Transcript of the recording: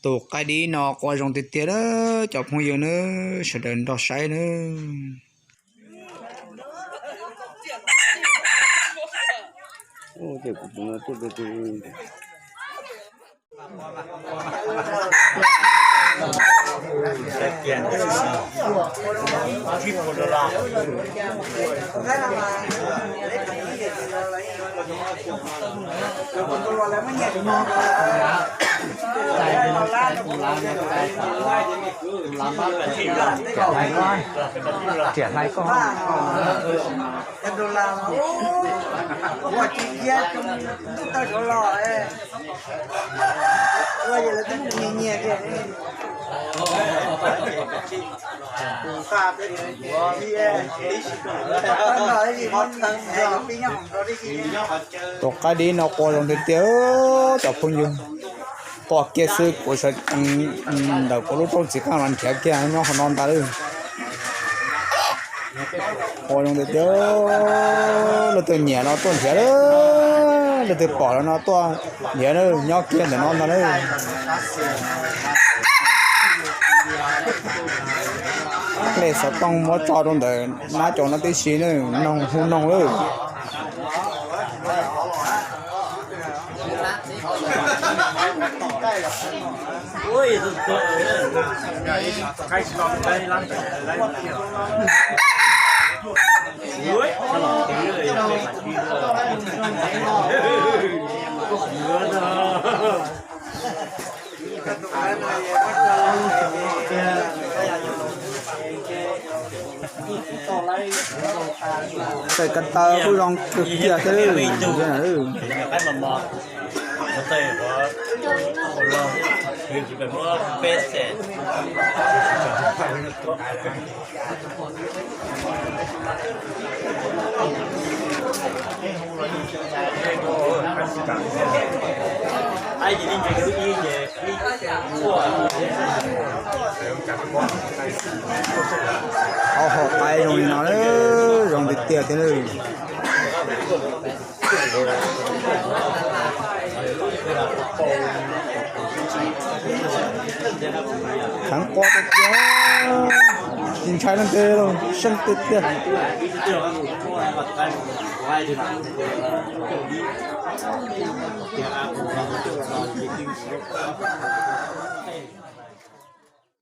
Tus qaib dib no qua zoo tiag tiag na, cov phooj ywg na, sawv daws nrog saib na. Riam hlais koj. Tus qaib dib no qua zoo tiag tiag, cov phooj ywg. Tua kiag xwb kuv sawv ntawm kuv lub rooj txiv qeej los nrhiav kiag nyob qhov no ntag lawm. Qua zoo tiag tiag, leej twg nyiam no tuaj nrhiav lawm, leej twg pom los no tuaj nrhiav lawm, nyob kiag ntawm no ntag lawm. Nplej xov tooj muab tso rau ntawm nab cov no tib si na, noog hu noog lawm. Txawm ko taw kuj zoo kawg kiag thiab. Ob hom qaib zoo li no, zoo tiag tiag thiab lawm. Kheev qua tiag tiag, tsis ntshai leej twg, seej tiag tiag.